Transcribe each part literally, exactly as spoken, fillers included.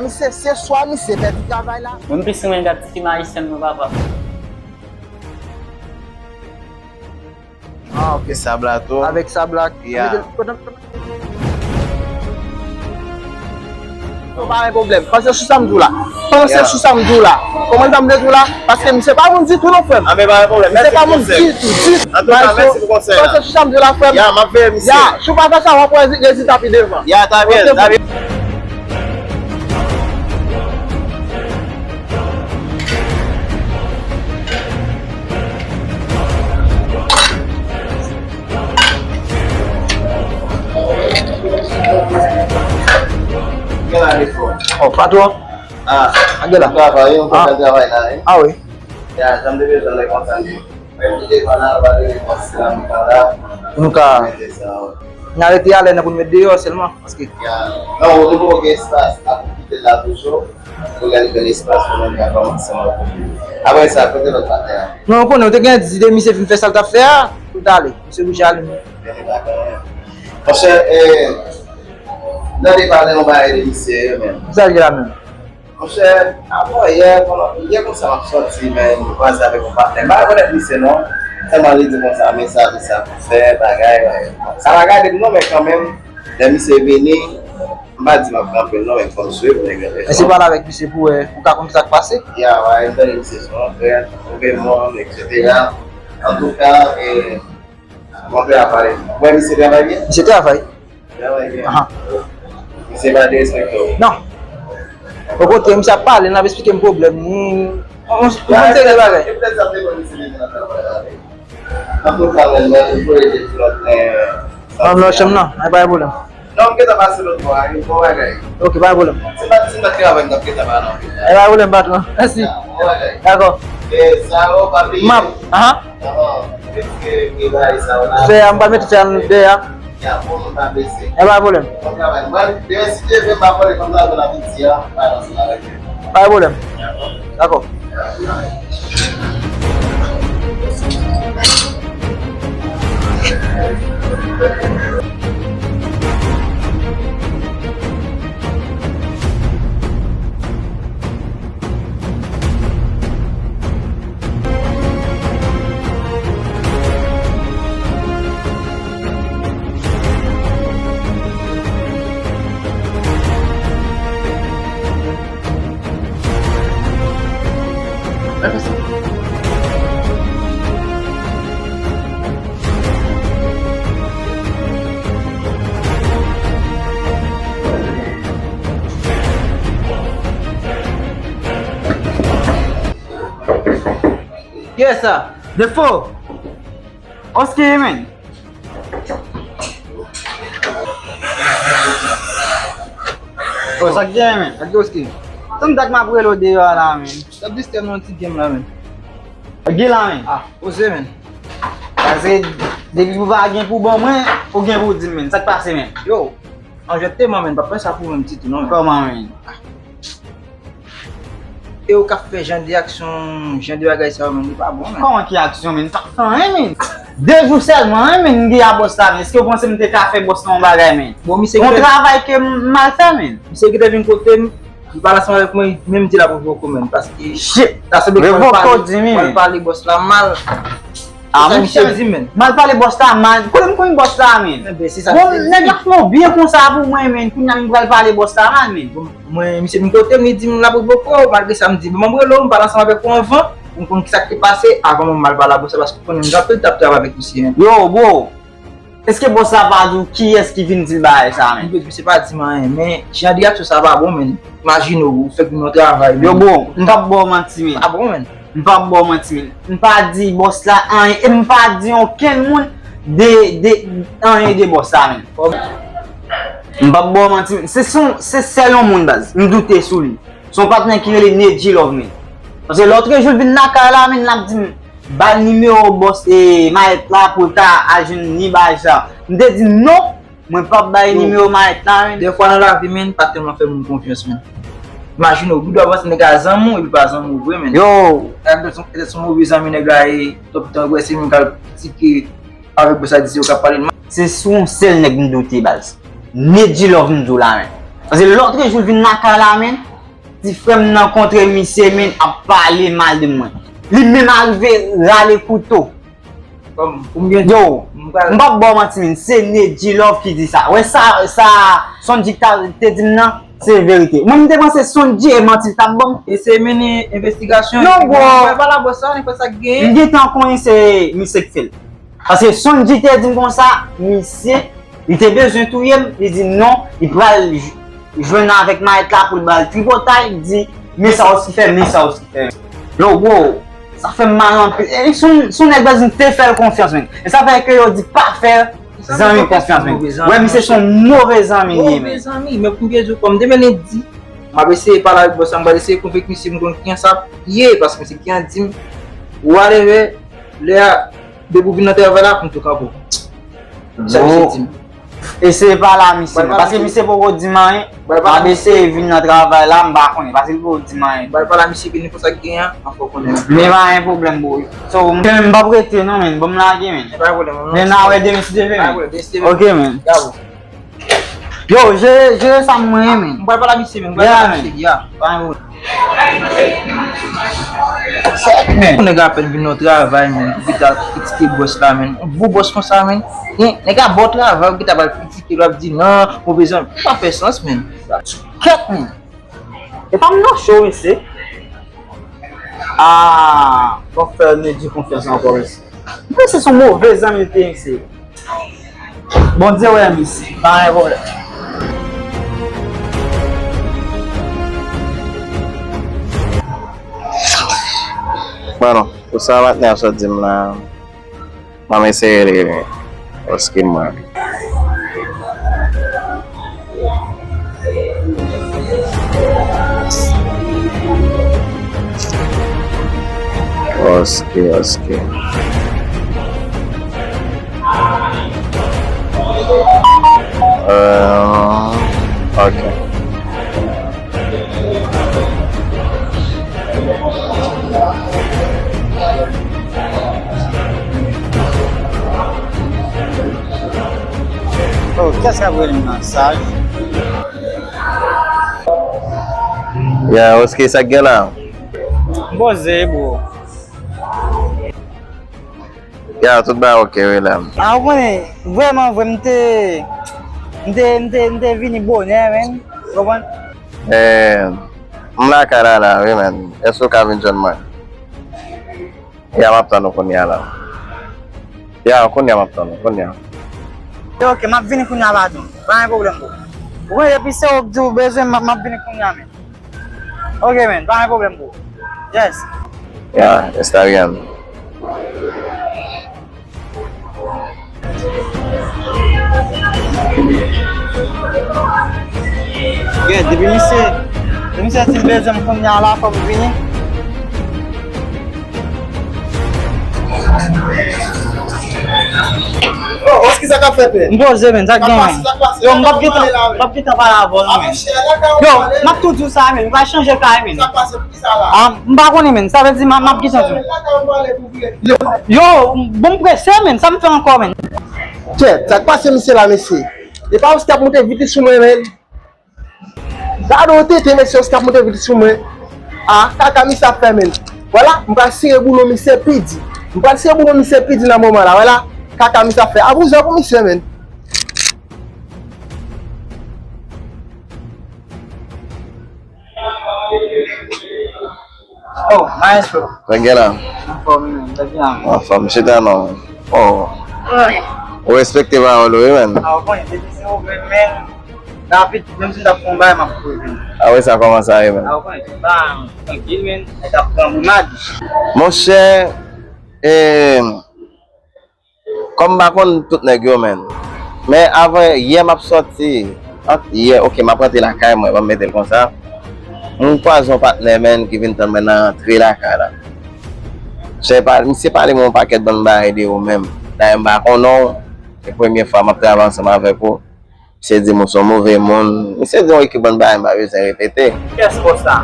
Misye, se swa misye pèdi travay la. Mwen m plis renmen gad ti fim ayisyèn mwen, papa. Ah, ok. Sab la tou. Avèk sab la. Yeah. Yo, pa gen pwoblèm. Panse sou sa m di w la. Panse sou sa m di w la. Kòman sa m te di w la? Paske misye pa moun ditou non, frè m. Ah, men pa gen pwoblèm. Misye pa moun ditou, ditou. Antouka, mèsi pou konsèy la. Panse sou sa m di w la, frè m. Ya, m ap veye misye. Ya, si w pa fè sa, w ap wè rezilta pi devan. Ya, ta byen, ta byen. Gen la defo. Oh, patwon. Ah, gen la. Travay, yon kontan travay la, wi. Ah, wi. Ya, jan m te bezwen lè kontan li. Menm ki te pa la, pa de repons la, m pa la. Nou ka. Mete sa. N a rete alè nan pou n met deyò sèlman, paske. Ya. Non, ou te poko gen espas, ap kite la toujou. Pou lè l gen espas, pou nou ka kòmanse anpil. Apre sa, kote lòt patnè a? Non, ou konnen, ou te gen di de misye fin fè sa l t ap fè a, pou l t ale. Misye bouje ale. Monchè, eh, nan de pale yon bagay de misye yo menm. Sa l gen la menm? Monchè, apre yè, konnen, yè konsa m ap sòti, men, m kwaze avèk yon patnè. M pa rekonèt misye non. Sèlman li di konsa, men sa, men sa pou fè, bagay, bagay. Sa pa gade m non, men kanmenm, lè misye vini, m pa di m ap kanpe l non, men fò m swiv nèg yo. Èske w pale avèk misye pou wè, ou ka konn sa k pase? Ya, wi, m tande misye se yon trèt, move moun, etsetera. Antouka, e, bon travay. Ou wè misye travay byen? Misye travay. Travay byen. Ahan. Misye pa derespekte w? Non. Okontrè, misye ap pale, l ap esplike m pwoblèm li. Yon, yon, yon seri de bagay. Antouka, men, men, ou voye de flòt, men, nan chanm nan, pa gen pwoblèm. Non, m gentan pase lòt bò a, wi, bon bagay. Ok, pa gen pwoblèm. Se pa ti nòt travay m t ap gentan ba non. E pa gen pwoblèm, patwon. Mèsi. Bon bagay. Dakò. E sa yo pa peye. M ap, ahan. Ahan. Fè a, m pral mete fè a dèyè a. Ya, pou nou pa blese. E pa gen pwoblèm. Bon travay. Mwen, demen si Dye vle, m pa pale konn la, bon apeti a, pa nan zòn avèk yo. Pa gen pwoblèm. Dakò. Kiyès sa? Defo! Oski, men. Oh, sa k gen, men? Sa k gen, Oski? Tann dat m ap rele w deyò a la, men. T ap distrè m nan ti game la, men. Gen la, men. Ah, poze, men. Paske depi pou pa gen pou ban mwen, ou gen pou di m, men. Sa k pase, men? Yo, anjèteman, men, pa fè sa pou mwen ditou, non, men. Kòman, men? E ou k ap fè jan de aksyon, jan de bagay sa yo, men, li pa bon, men. Kòman ki aksyon, men? M pa fè anyen, men. De jou sèlman, wi, men, m gen a bòs la, men. Èske w panse m te ka fè bòs la yon bagay, men? Bon, misye yon travay ke m mal fè, men. Misye ki te vin kote m, li pale ansanm avèk mwen, men m di l ap revoke w, men, paske ta sanble ke w al pale, w al pale bòs la mal. Ah, monchè, m al pale bòs la mal. Kote m konn bòs la, men? Bon, nèg la fè yon byen konsa pou mwen, men. Kounye a m pral pale bòs la mal, men. Bon, mwen, misye vin kote m, li di m l ap revoke w, malgre sa m di, bon, m rele w, m pale ansanm avèk ou anvan, pou m konn kisa k te pase, avan mwen m al pale a bòs la, paske ou konnen m gen anpil t ap travay avèk misye, men. Yo, bro, èske bòs la pa di w kiyès ki vin di l bagay sa, men? Misye pa di m anyen, men jan de aksyon sa pa bon, men. Imajine w, ou fèk vin nan travay, men. Yo, bro, m p ap ba w manti, men. Pa bon, men. M p ap ba w manti, men. M pa di bòs la anyen, e m pa di okenn moun de, de, anyen de bòs la, men. M p ap ba w manti, men. Se, se, se sèl yon moun, baz. M doute sou li. Se yon patnè ki rele Nedji Love, men. Paske lòtrejou, l vin lakay la, men, l ap di m, ba l nimewo bòs, e, mayèt la pou l ka al jwenn ni bagay sa. M te di non, mwen p ap bay nimewo mayèt la, men. Defwa nan lavi, men, pa tèlman fè moun konfyans, men. Imajine w, ou dwe panse nèg la zanmi w, epi l pa zanmi w vre, men. Yo! Petèt se yon move zanmi nèg la ye, tout tan, wè, se menm k al tike avèk bòs la, di se yo k ap pale l mal. Se sou yon sèl nèg m doute, baz. Nedji Love m di w la, men. Paske lòtrejou, l vin lakay la, men. Di frè m nan kontre misye, men ap pale mal de mwen. Li menm arive rale kouto. Kòm, pou m gen Yo, m pral m p ap ba w manti, men se Nedji Love ki di sa. Wè sa, sa Sondji ta, te di m nan, se verite. Mwen, m te panse Sondji e manti l t ap ban m. Eseye mennen envestigasyon. Non, bro. Mwen pa la bò sa, nenpòt sa k genyen. M gentan konnen se misye k fè l. Paske Sondji te di m konsa, misye, li te bezwen touye m, li di non, li pral j-, jwenn avèk Mayèt la pou l ba l tripotay, li di, men sa Oski fè, men sa Oski fè. Yo, bro, sa fè m mal anpil. E, se yon, se yon nèg, baz, m te fè l konfyans, men. E sa fè ke yo di pa fè zanmi konfyans, men. Wè, misye se yon move zanmi li ye, men. Move zanmi, men pou m te di w, kòm demen lendi, m ap eseye pale avèk bòs la, m pral eseye konvenk misye, m konn kijan sa ap ye, paske misye gentan di m, whatever, lè a, depi w vin nan travay la, pou m tou kanpe w. Sa misye di m. Eseye pale a misye, men, paske misye poko di m anyen. M ap eseye vin nan travay la, m pa konnen, paske li poko di m anyen. M pral pale a misye, epi nenpòt sa k genyen an, fò w konnen. Men pa gen pwoblèm, bro. So, mwen menm, m p ap rete non, men. Bon, m lage, men. Pa gen pwoblèm, men n a wè demen si Dye vle, men. Pa gen pwoblèm, demen si Dye vle. Ok, men. Bravo. Yo, jere, jere sa mwen, men. M pral pale a misye, men. M pral pale a misye, ya. Pa gen pwoblèm. Fèt, men. Nèg apèn vin nan travay, men. Pou gentan kritike bòs la, men. Yon gwo bòs konsa, men. Nèg ap ba w travay, ou gentan pral kritike l, w ap di non, move zanmi. Sa pa fè sans, men. Kèt, men. E pa m nan cho, mesye. Ah, fò fè Nedji konfyans ankò, mesye. Mesye se yon move zanmi l te ye, mesye. Bondye wè misye, pa gen pwoblèm. Bon, non, pou sa patnè a sot di m la, m ap eseye li, paske mwen. Oski, oski. Euh, ok. Oh, kiyès k ap rele m nan sa? Ya, Oski, sa k gen la? M poze, bro. Ya, tout bagay ok, wi, la. A, ou konnen, vrèman vre, m te, m te, m te, m te vini bonè, men. Ou konprann? Eh, m lakay la, la, wi, men. Èske w ka vin jwenn mwen? Ya, m ap tann ou kounye a la. Ya, kounye a m ap tann ou, kounye a. Ok, m ap vini kounye a, patwon. Pa gen pwoblèm, bro. Ou konnen, depi se ou k di ou bezwen, m ap, m ap vini kounye a, men. Ok, men, pa gen pwoblèm, bro. Yes. Ya, está bien. Yeah, depi misye, depi misye di l bezwen m kounye a la, fò m vini. Oh, Oski, sa k ap fèt, men? M poze, men, sa k genyen? Yo, m p ap gentan, m p ap gentan pale avè w, non, men. Yo, m ap tou di w sa, men, m pral chanje kay, men. Ah, m pa konnen, men, sa vle di m ap, m ap gentan di w. Yo, bon, m prese, men, sa m fè ankò, men? Kèt, sa k pase misye la, mesye? E pa Oski ap monte vit sou mwen, men. Gade yon tenten, mesye, Oski ap monte vit sou mwen. Ah, kaka misye ap fè, men. Vwala, m pral sere boulon misye pi di. M pral sere boulon misye pi di nan moman la, vwala. Kaka misye ap fè. Abouze pou misye, men. Oh, maestro. Sa gen la? Anfòm, wi, men, sa gen la. Anfòm, chita non. Oh. Wi. Ou respekte pawòl ou, wi, men. Ah, ou konnen, depi se ou menm, men, rapid, menm si m t ap fè yon bagay, m ap kouri vini. Ah wi, sa kòmanse a ye, men. Ah, ou konnen, tout bagay, trankil, men, nèg ap pran boumad. Monchè, eh, Kòm m pa konn tout nèg yo, men. Men avan yè m ap sòti, ant yè, ok, m ap rantre lakay mwen, ban m mete l konsa. M kwaze yon patnè, men, ki vin tann mwen nan rantre lakay la. Misye pa-, misye pale mwen yon pakèt bann bagay de ou menm. Dayè m pa konnen w, se premye fwa m ap travay ansanm avèk ou. Misye di m ou se yon move moun. Misye di yon ekip bann bagay m pa bezwen repete. Kiyès bòs la?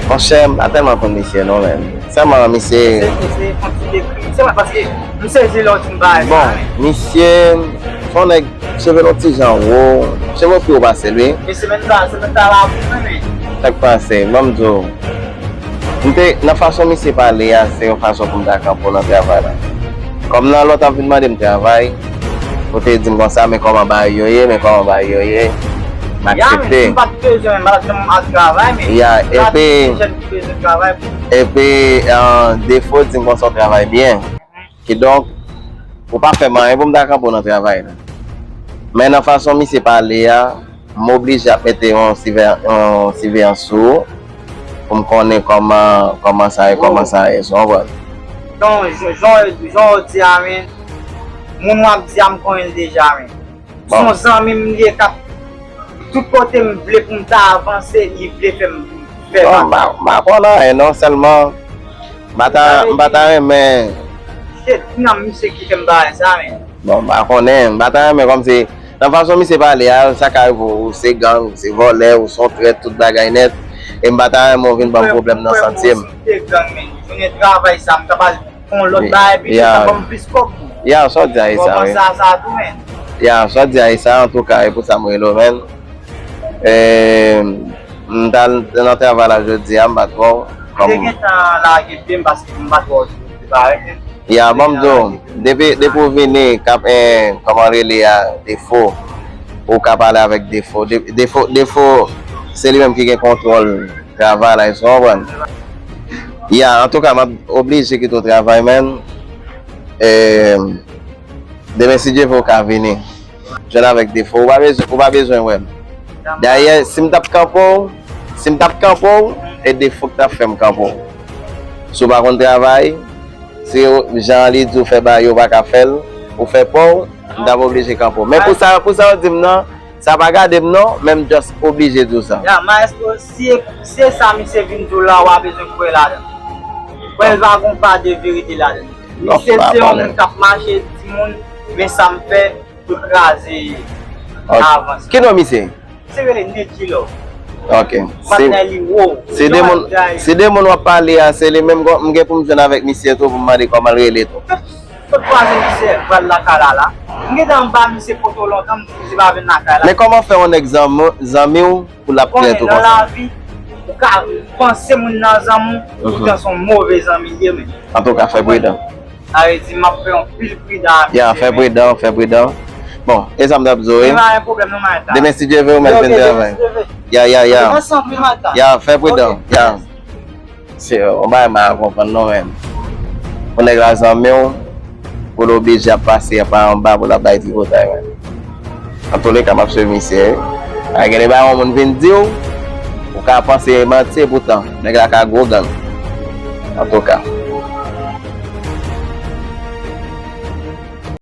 Monchè, m pa tèlman konn misye non, men. Sèlman misye. Eseye, eseye fè yon ti dekri. Sèlman paske m sezi lè w di m bagay sa, men. Bon, misye, se yon nèg, cheve l yon ti jan wo, cheve w pi wo pase l, wi. E semèn sa, semèn sa la pou mwen, men. Sa k pase? Ban m di w. M te, nan fason misye pale a, se yon fason pou m ta kanpe w nan travay la. Kòm nan lòt ap vin mande m travay, ou te di m konsa, men kòman bagay yo ye, men kòman bagay yo ye, m aksepte. Ya, men si m pa t bezwen, m pa t janm al travay, men ya, epi, jèn ki bezwen travay pou epi, ah, Defo di m konsa w travay byen. Kidonk, ou pa fè m anyen pou m ta kanpe w nan travay la. Men nan fason misye pale a, m oblije ap mete yon sivè-, yon siveyans sou ou, pou m konnen kòman, kòman sa ye, kòman sa ye, si w konprann. Donk, jan, jan, jan w di a, men, moun w ap di a, m konnen l deja, men. Se yon zanmi m li ye k ap, tout kote m vle pou m ta avanse, li vle fè m fè bagay. Bon, m pa, m pa konn anyen non, sèlman m pa ta, m pa ta renmen. Se nan misye ki fè m bagay sa, men. Bon, m pa konnen, m pa ta renmen kòmsi, nan fason misye pale a, sa ka rive w, ou se gang, ou se vòlè, ou se yon trèt, tout bagay nèt, e m pa ta renmen w vin ban m pwoblèm nan santi m. Ou te gang, men. Jounen travay sa, m ta pral fè yon lòt bagay, epi sa ban m plis kòb. Ya, sa w di a, e sa, wi. Kòmanse a sa tou, men. Ya, sa w di a, e sa, antouka, e pou sa m rele w, men. E, m t al nan travay la jodi a, m pa t wè w. Kòm m te gentan lage pye m paske m pa t wè w sou parèt. Ya, ban m di w, depi, depi w vini, k ap, eh, kòman rele a, Defo, ou ka pale avèk Defo. De-, Defo, Defo, se li menm ki gen kontwòl travay la, èske w konprann? Ya, antouka, m ap oblije kite w travay, men. Eh, demen, si Dye vle, w ka vini. Jwenn avèk Defo. Ou pa bezwen, ou pa bezwen wè m. Dayè, si m t ap kanpe w, si m t ap kanpe w, e Defo k t ap fè m kanpe w. Si w pa konn travay, si jan li di w fè bagay yo, ou pa ka fè l, ou fè pa w, m t ap oblije kanpe w. Men pou sa, pou sa w di m nan, sa pa gade m non, men m just oblije di w sa. Ya, maestro, si e, si e sa misye vin di w la, w a bezwen kwè ladan l. Kwè l pa gon pa de verite ladan l. Misye se yon moun k ap mache, di moun, men sa m fè, pou kraze avans. Ki non misye? Se rele Neki Love. Ok. Patnè li wo. Se de moun, se de moun w ap pale a, se li menm m gen pou m jwenn avèk misye tou, pou m mande kòman l rele tou. Sot kwaze misye pral lakay la la. M gentan anba misye poto lontan, m di se pa vin lakay la. Men kòman fè yon nèg zanmi, zanmi w pou l ap trèt ou konsa? Konnen nan lavi, ou ka panse moun nan zanmi w, poutan se yon move zanmi l ye, men. Antouka, fè pridan. Sa vle di m ap fè yon pil pridan avèk misye. Ya, fè pridan, fè pridan. Bon, e sa m t ap di w, wi. Men pa gen pwoblèm non, Martha. Demen, si Dye vle, ou mèt vin travay. Ya, ya, ya. Ansanm, wi, Martha. Ya, fè pridan. Ya. Se yon bagay m pa konprann non, men. Pou nèg la zanmi w, pou l oblije ap pase pa anba pou l ap bay tripotay, men. Antouleka, m ap swiv misye, wi. A, gen de bagay yon moun vin di w, ou ka panse e manti, poutan, nèg la ka gwo gang. Antouka.